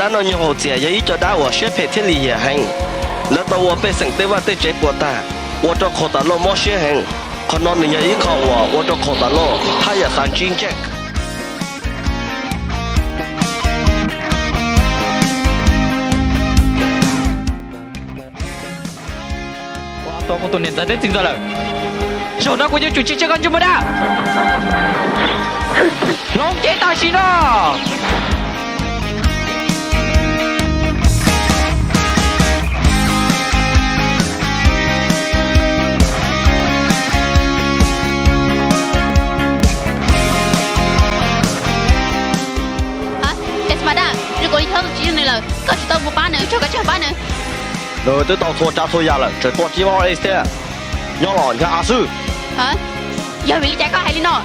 Dab no nyoog hauv txias yog ib co dab uas siab phem thiab lim hiam heev. Lawv tau ua pej xeem tej vaj tej tsev puas tag, ua rau Qhaum Tam Lauj mob siab heev. Qhov no nws yog ib qho uas ua rau Qhaum Tam Lauj haj yam xav ntsib Jack. Tua kuv tus niam ntxawm thiab txiv ntxawm lawm. Zaum no kuv yuav tsum tsis tso koj ntsej muag dab. Hloov cev tam sim no. Espada, zoo nkaus li tsis yog nws lawm, koj tsis tau mus pab nws, tsuav koj tsis pab nws. Nws twb tau txhua tsav txhua yam lawm, tseem tuaj tsis vaj es thiab, nyob los ncha av xwb. Yog vim li cas koj hais li no?